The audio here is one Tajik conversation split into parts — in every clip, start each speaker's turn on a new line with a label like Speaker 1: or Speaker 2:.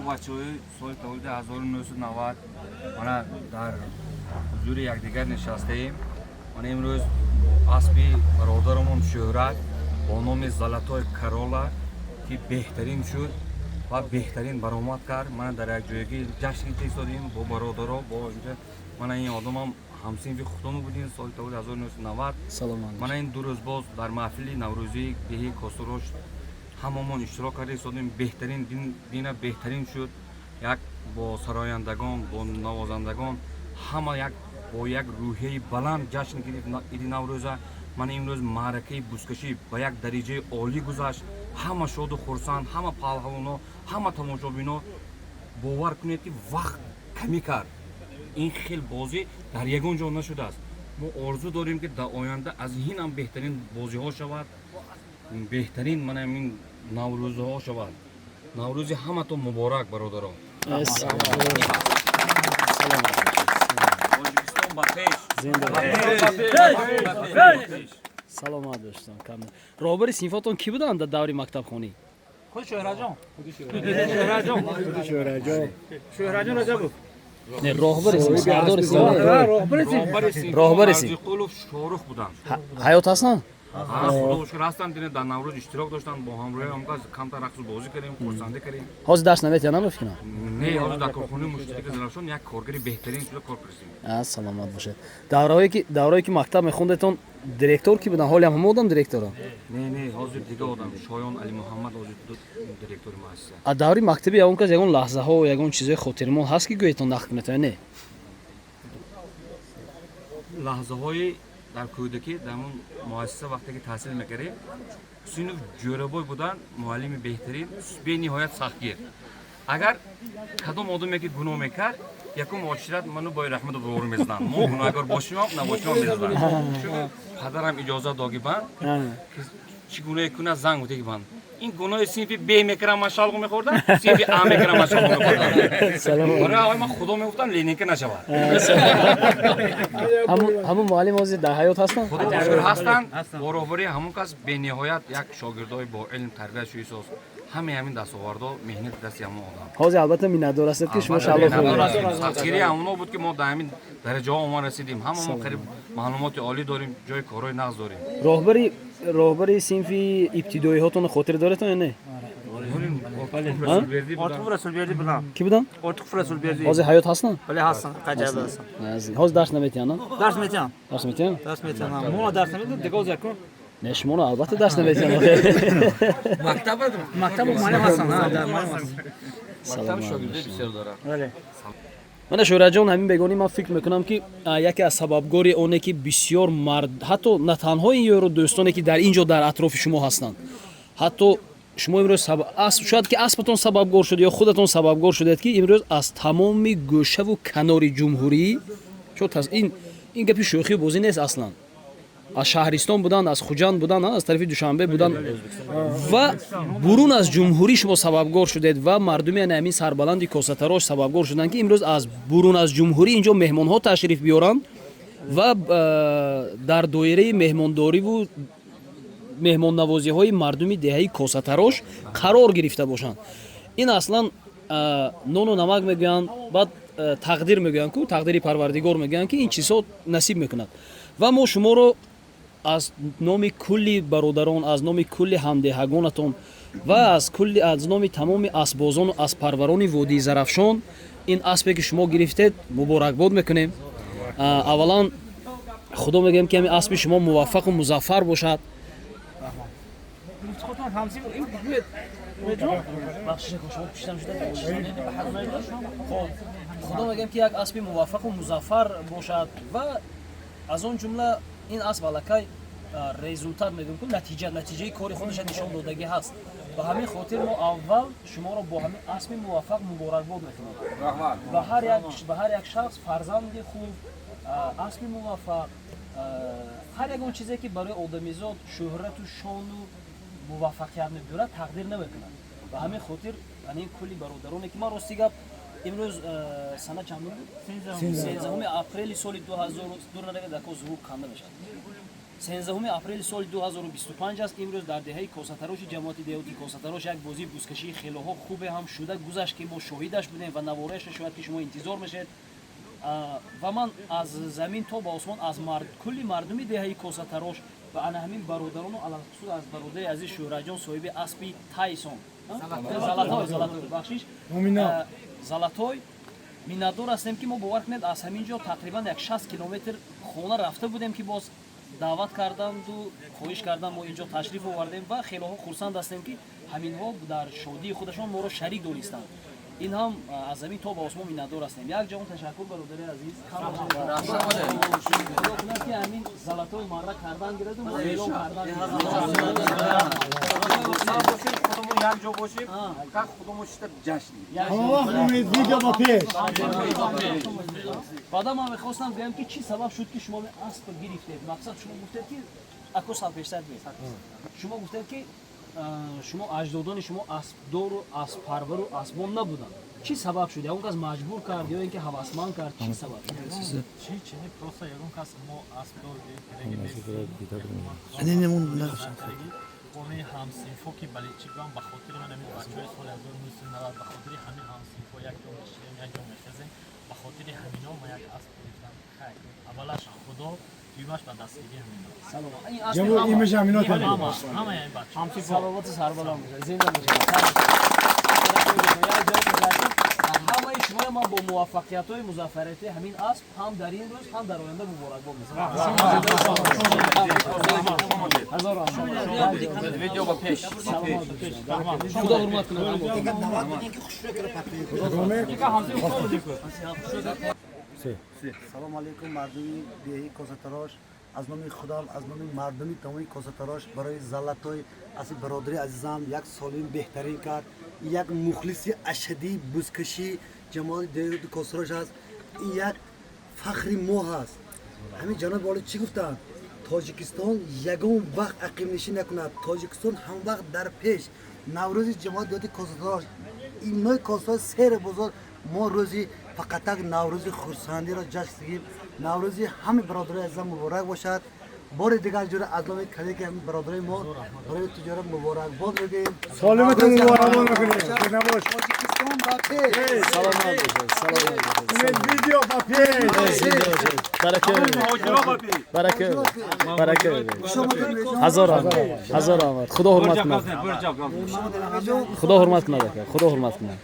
Speaker 1: Бачаҳои соли таваллуди 1990 мана дар ҳузури якдигар нишастаем. Мана имрӯз аспи бародарамон Шӯҳрат бо номи Золотой Королла, ки беҳтарин шуд ва беҳтарин баромад кард. Мана дар як ҷоягӣ ҷашн гирифта истодем бо бародаро. Бо инҷа мана ин одамам ҳамсинфи худомо будем, соли таваллуди 1990.
Speaker 2: Саломат.
Speaker 1: Мана ин 2 рӯз боз дар маҳфили наврӯзии деҳи Косатарош ҳамамон иштирок карда истодем. Беҳтарин дина беҳтарин шуд, як бо сарояндагон, бо навозандагон, ҳама як бо як рӯҳияи баланд ҷашн гирифт иди Наврӯза. Мана имрӯз маъракаи бузкашӣ ба як дариҷаи олӣ гузашт. Ҳама шоду хурсанд, ҳама паҳлавоно, ҳама тамошобино. Бовар кунед, ки вақт камӣ кард, ин хел бозӣ дар ягон ҷо нашудааст. Мо орзу дорем, ки дар оянда аз ин ҳам беҳтарин бозиҳо шавад, беҳтарин мана ин наврӯзҳо шавад. Наврӯзи ҳаматон муборак, бародарон!
Speaker 2: Саломат.
Speaker 1: Тоҷикистон ба пеш!
Speaker 2: Зинда.
Speaker 1: Ба пеш! Ба пеш!
Speaker 2: Саломат боштон. Кам роҳбари синфотон кӣ буданд дар даври мактабхонӣ?
Speaker 3: Худ Шӯҳраҷон. Шӯҳраҷон. Шӯҳраҷон Раҷабов.
Speaker 2: Не, роҳбари синф, сардори синф.
Speaker 3: Роҳбари синф.
Speaker 1: Роҳбари синф.
Speaker 2: Роҳбари синф.
Speaker 1: Арзиқулов Шорух буданд.
Speaker 2: Ҳаёт ҳастанд?
Speaker 1: Худо шукр, ҳастанд. Дина дар Наврӯз иштирок доштанд. Бо ҳамроҳи ҳамкас камтар рақсу бозӣ кардем, хурсандӣ кардем.
Speaker 2: Ҳозир дарс наметиҳанд, намефикрам?
Speaker 1: Не, ҳозир дар корхонаи муштараки Зарафшон як коргари беҳтарин шуда кор кардем.
Speaker 2: Саломат бошед. Давраое ки мактаб мехондетон, директор ки буданд? Ҳолиам ҳама одам директора?
Speaker 1: Не, ҳозир дига одам, Шоён Алимуҳаммад ҳозир директори муассиса.
Speaker 2: А даври мактаби ягон кас ягон лаҳзаҳо, ягон чизҳои хотирмон ҳаст, ки гӯетон, нақл кунед ё не?
Speaker 1: Лаҳзаҳои дар кӯдакӣ, дар ҳамон муассиса вақте ки таҳсил мекардем, Ҳусейнов Ҷӯрабой буданд, муаллими беҳтарин, бениҳоят сахтгир. Агар кадом одаме ки гуноҳ мекард, якум очират ману бои Раҳмату бовар мезаданд. Мо гуноҳкор бошимам, набошимам, мезаданд. Чунки падарам иҷозат догибанд, ки чӣ гуноҳе кунад, занг гутегибанд. Ин гуноҳи синфи Б мекардам, ман шалғу мехӯрдам, синфи А мекардам, ман шалғу мехӯрдам. Барои аввал ман Худо мегуфтам, линейка нашавад.
Speaker 2: Ҳамун муаллим ҳозир дар ҳаёт ҳастанд?
Speaker 1: Худо шукр, ҳастанд. Бо роҳбарии ҳамон кас бениҳоят як шогирдои бо илм тарбият шуисоз. Ҳамаи ҳамин дастовардҳо меҳнати дасти ҳамон одам.
Speaker 2: Ҳозир албатта миннатдор ҳастед, ки шумо шалло хӯрдед.
Speaker 1: Сахтгирии ҳамоно буд, ки мо дар ҳамин дараҷаҳо омад расидем. Ҳама мо қариб маълумоти олӣ дорем, ҷои корҳои нағз дорем.
Speaker 2: Роҳбари синфи ибтидоиҳотонро хотир доретон ё не?
Speaker 3: Ортиқов Расулберди будам.
Speaker 2: Кӣ буданд?
Speaker 3: Ортиқов Расулберди.
Speaker 2: Ҳозир ҳаёт ҳастанд?
Speaker 3: Бале, ҳастанд, қаҷаб ҳастанд.
Speaker 2: Ҳозир дарс наметиҳанд?
Speaker 3: Дарс метиҳанд.
Speaker 2: Дарс метиҳанд?
Speaker 3: Дарс метиҳанд. Мо дарс намедиҳем, дигар якун.
Speaker 2: Не, шуморо албатта дарс наметиҳанд.
Speaker 3: Мактаб муаллим ҳастанд, ҳа, дар муаллим ҳастанд.
Speaker 1: Мактаб шогирдои бисёр дорад.
Speaker 3: Бале.
Speaker 2: Мана, Шӯҳратҷон, ҳамин бегонӣ ман фикр мекунам, ки яке аз сабабгори оне ки бисёр мард, ҳатто на танҳо ин ёру дӯстоне, ки дар ин ҷо дар атрофи шумо ҳастанд, ҳатто шумо имрӯз шояд ки аспатон сабабгор шуд ё худатон сабабгор шудед, ки имрӯз аз тамоми гӯшаву канори ҷумҳурӣ чо ин гапи шӯхию бозӣ нест аслан, аз шаҳристон буданд, аз Хуҷанд буданд, аз тарафи Душанбе буданд ва бурун аз ҷумҳурӣ шумо сабабгор шудед ва мардуми ана ҳамин сарбаланди Косатарош сабабгор шуданд, ки имрӯз аз бурун аз ҷумҳурӣ инҷо меҳмонҳо ташриф биёранд ва дар доираи меҳмондориву меҳмоннавозиҳои мардуми деҳаи Косатарош қарор гирифта бошанд. Ин аслан нону намак мегӯянд, баъд тақдир мегӯянд ку, тақдири Парвардигор мегӯянд, ки ин чизҳо насиб мекунад. Ва мо шуморо аз номи кулли бародарон, аз номи кулли ҳамдеҳагонатон ва аз номи тамоми аспбозону аспарварони водии Зарафшон ин аспе, ки шумо гирифтед, муборакбод мекунем. Аввалан Худо мегӯем, ки ҳамин аспи шумо муваффақу музаффар бошад.
Speaker 3: Худтон ҳамсин ин гӯед.
Speaker 2: Бахшиш, шумо пуштам шуда. Хоб, Худо мегӯем, ки як аспи муваффақу музаффар бошад ва аз он ҷумла ин асп аллакай результат мегӯем ку, натиҷаи кори худашa нишон додагӣ ҳаст. Ба ҳамин хотир мо аввал шуморо бо ҳамин аспи муваффақ муборакбод мекунем. Ба ҳар як шахс фарзанди хуб, аспи муваффақ, ҳар ягон чизе, ки барои одамизод шӯҳрату шону муваффақият мебиёрад, тақдир намекунад. Ба ҳамин хотир ани кулли бародароне, ки ман, рости гап, имрӯз сана чандум буд? 13-уми апрели соли 2002 надака звук канда мешавад. 13 апрели соли 2025 аст. Имрӯз дар деҳаи Косатароши ҷамоати деҳоти Косатарош як бозии бузкашии хелоҳо хубе ҳам шуда гузашт, ки мо шоҳидаш будем ва навораашро шояд ки шумо интизор мешавед. Ва ман аз замин то ба осмон аз кулли мардуми деҳаи Косатарош ва ана ҳамин бародарону алалхусус аз бародари азиз Шӯҳратҷон, соҳиби аспи Тайсон, Золотой, Золотой, бахшиш, Золотой, миннатдор ҳастем, ки мо, бовар кунед, аз ҳамин ҷо тақрибан як 60 километр хона рафта будем, ки боз даъват карданду хоҳиш кардан, мо инҷо ташриф овардем ва хелоҳо хурсанд ҳастем, ки ҳаминҳо дар шодии худашон моро шарик донистанд. Ин ҳам аз замин то ба осмон миннатдор ҳастем. Як ҷаҳон ташаккур, бародари азиз. Худо кунад, ки ҳамин Золотой марра кардан гираду мо эълон кардан.
Speaker 1: Худамон якҷо бошем, как худамон шита ҷашн.
Speaker 4: Видео ба пеш.
Speaker 2: Баъдан ман мехостам гӯям, ки чӣ сабаб шуд, ки шумо аспа гирифтед. Мақсад, шумо гуфтед, ки ако сал пештар бе, шумо гуфтед, ки шумо аҷдодони шумо аспдору асппарвару аспбон набуданд. Чӣ сабаб шуд? Ягон кас маҷбур кард ё ин ки ҳавасманд кард? Чӣ сабаб шуд?
Speaker 5: Чи чи не, просто ягон кас мо аспдор. Хонаи ҳамсинфо ки баличиган, ба хотири ман ҳамин бачаҳои соли 1990, ба хотири ҳамин ҳамсинфо як ҷо мешидем, як ҷо мехезем, ба хотири ҳамино ма як асп гирифтам. Хай, аввалаш Худо, дуюмаш ба дастгирии ҳамино. Ҳамаи ин бача.
Speaker 2: Саломату сарбаланд бошад, зинда бошад. Ҳамаи шуморо ман бо муваффақиятҳои музаффарияти ҳамин асп ҳам дар ин рӯз, ҳам дар оянда муборакбод месозам. Ҳазор раҳмат.
Speaker 1: Видео ба пеш.
Speaker 2: Худо ҳурмат кунад.
Speaker 4: Салому алейкум, мардуми деҳаи Косатарош. Аз номи худам, аз номи мардуми тамоми Косатарош барои Золотой аси бародари азизам як солим беҳтарин кард. Як мухлиси ашадии бузкашӣ ҷамоати деҳоти Косатарош аст. Ин як фахри мо ҳаст. Ҳамин ҷаноби олӣ чӣ гуфтанд? Тоҷикистон ягон вақт ақибнишин накунад, Тоҷикистон ҳамвақт дар пеш. Наврӯзи ҷамоати деҳоти Косатарош, инои Косатарош сери бозор, мо рӯзи фақатак наврӯзи хурсандиро ҷашн гирем. Наврӯзи ҳамаи бародарои азизам муборак бошад. Бори дигар ҷура аз номи калики ҳамин бародарои мо барои тиҷорат муборакбод мегӯем.
Speaker 6: Солиматон муборакбод мекунем. Набош.
Speaker 4: Тоҷикистон ба пеш!
Speaker 2: Саломат бошед, саломат бошед.
Speaker 6: Видео ба пеш.
Speaker 2: Барака, барака, барака. Ҳазор раҳмат, ҳазор раҳмат. Худо ҳурмат кунад, Худо ҳурмат кунад, ака, Худо ҳурмат кунад.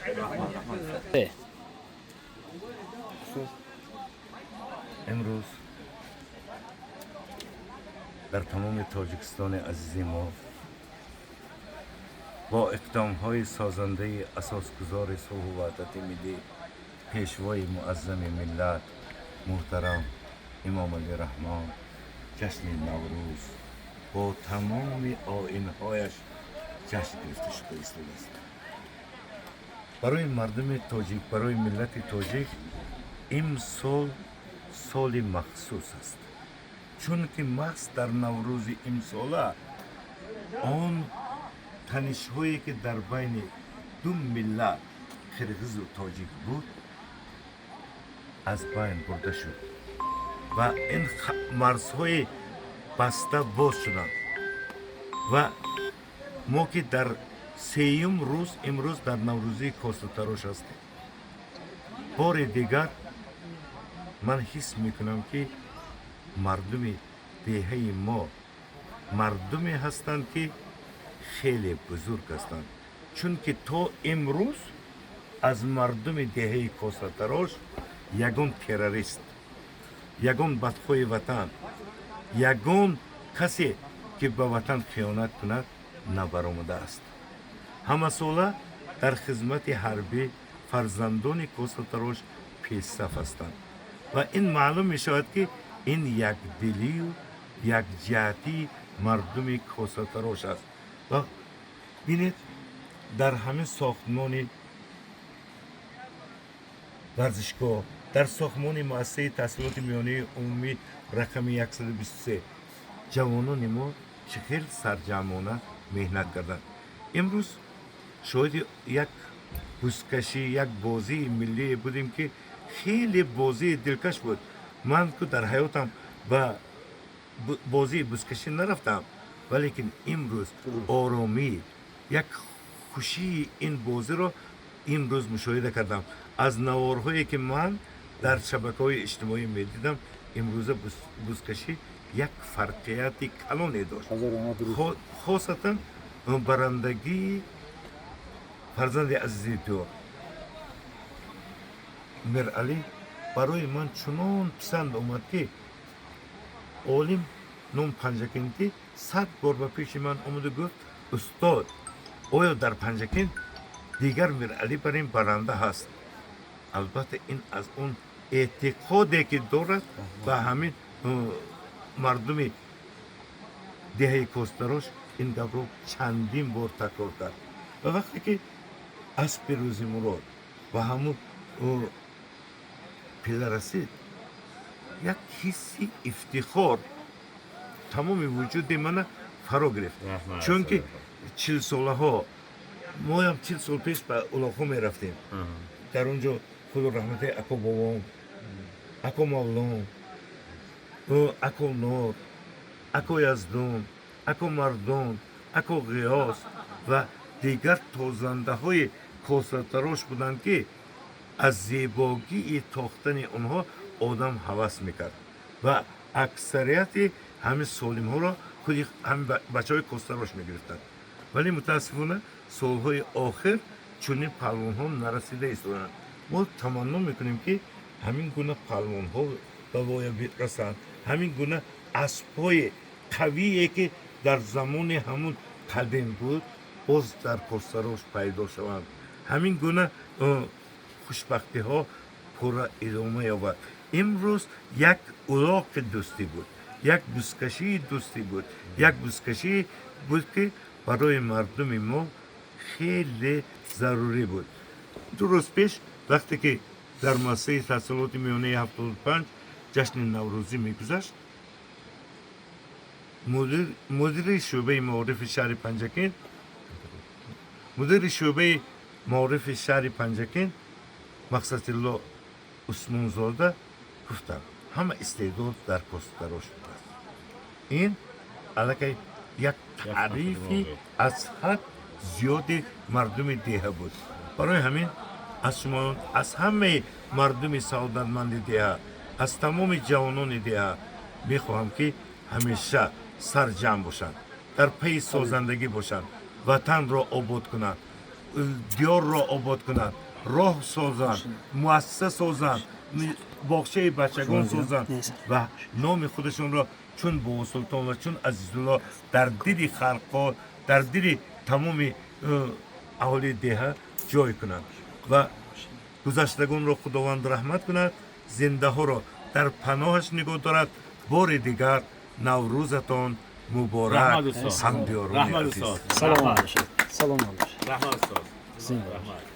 Speaker 7: Имрӯз дар тамоми Тоҷикистони азизи мо бо иқдомҳои созандаи асосгузори сулҳу ваҳдати миллӣ, пешвои муаззами миллат муҳтарам Эмомалӣ Раҳмон ҷашни Наврӯз бо тамоми оинҳояш ҷашн гирифта шуда истодааст. Барои мардуми тоҷик, барои миллати тоҷик имсол соли махсус аст, чунки маҳз дар Наврӯзи имсола он танишҳое, ки дар байни ду миллат, қирғизу тоҷик буд, аз байн бурда шуд ва ин марзҳои баста боз шуданд. Ва мо ки дар сеюм рӯз имрӯз дар Наврӯзии Косатарош ҳастем, бори дигар ман ҳис мекунам, ки мардуми деҳаи мо мардуме ҳастанд, ки хеле бузург ҳастанд, чунки то имрӯз аз мардуми деҳаи Косатарош ягон террорист, ягон бадхоҳи ватан, ягон касе, ки ба ватан хиёнат кунад, набаромадааст. Ҳамасола дар хизмати ҳарбӣ фарзандони Косатарош пешсаф ҳастанд ва ин маълум мешавад, ки ин якдилию якҷиҳатии мардуми Косатарош аст. Ва бинед, дар ҳамин сохтмони варзишгоҳ, дар сохтмони муассисаи таҳсилоти миёнаи умумӣ рақами 123 ҷавонони мо чӣ хел сарҷамъона меҳнат карданд. Имрӯз шоҳиди як бузкашӣ, як бозии миллие будем, ки хеле бозии дилкаш буд. Ман ку дар ҳаётам ба Бозии бузкашӣ нарафтам, валекин имрӯз оромӣ, як хушии ин бозиро имрӯз мушоҳида кардам. Аз наворҳое ки ман дар шабакаҳои иҷтимоӣ медидам, имрӯза бузкашӣ як фарқияти калоне дошт, хосатан барандагии фарзанди азизи диёр Миралӣ барои ман чунон писанд омад, ки Олим ном панҷакентӣ 100 бор ба пеши ман омаду гуфт: «Устод, оё дар Панҷакент дигар Миралӣ бар ин баранда ҳаст?» Албатта, ин аз он эътиқоде ки дорад ба ҳамин мардуми деҳаи Костарош, ин гапро чандин бор такрор кард. Ва вақте ки аспи Рӯзимурод ба ҳамун пила расид, як ҳисси ифтихор тамоми вуҷуди мана фаро гирифт, чунки 40-солаҳо моям 40 сол пеш ба улоқҳо мерафтем. Дар он ҷо, худо раҳмати, ако бобом, ако Мавлон, ако Нор, ако Яздон, ако Мардон, ако Ғиёс ва дигар тозандаҳои косатарош буданд, ки аз зебогии тохтани онҳо одам ҳавас мекард. Ва аксарияти ҳамин солимҳоро худи ҳамин бачаҳои костарош мегирифтанд. Вале мутаассифона, солҳои охир чунин паҳлвонҳо нарасида истоданд. Мо таманно мекунем, ки ҳамин гуна паҳлвонҳо ба воя расанд, ҳамин гуна аспҳои қавие, ки дар замони ҳамун қадим буд, боз дар Костарош пайдо шаванд, ҳамин гуна хушбахтиҳо пурра идома ёбад. Имрӯз як улоқи дӯстӣ буд, як бузкашии дӯстӣ буд, як бузкашӣ буд, ки барои мардуми мо хеле зарурӣ буд. 2 рӯз пеш, вақте ки дар муассисаи таҳсилоти миёнаи 75 ҷашни наврӯзӣ мегузашт, мудири шӯъбаи маорифи шаҳри Панҷакент, мудири шӯъбаи маорифи шаҳри Панҷакент Мақсадилло Усмонзода гуфтанд: «Ҳама истеъдод дар Костарош будааст». Ин аллакай як таърифи аз ҳад зиёди мардуми деҳа буд. Барои ҳамин аз шумо, аз ҳамаи мардуми саодатманди деҳа, аз тамоми ҷавонони деҳа мехоҳам, ки ҳамеша сарҷамъ бошанд, дар пайи созандагӣ бошанд, ватанро обод кунанд, диёрро обод кунанд, роҳ созанд, муассиса созанд, боғчаи бачагон созанд ва номи худашонро чун Бобосултон ва чун Азизулло дар дили халқҳо, дар дили тамоми аҳолии деҳа ҷой кунанд. Ва гузаштагонро Худованд раҳмат кунад, зиндаҳоро дар паноҳаш нигоҳ дорад. Бори дигар Наврӯзатон муборак, ҳамдиёрони азиз.
Speaker 2: Саломат бошед, саломат бошед.
Speaker 8: Раҳмат, устод.
Speaker 2: Зинда бошед.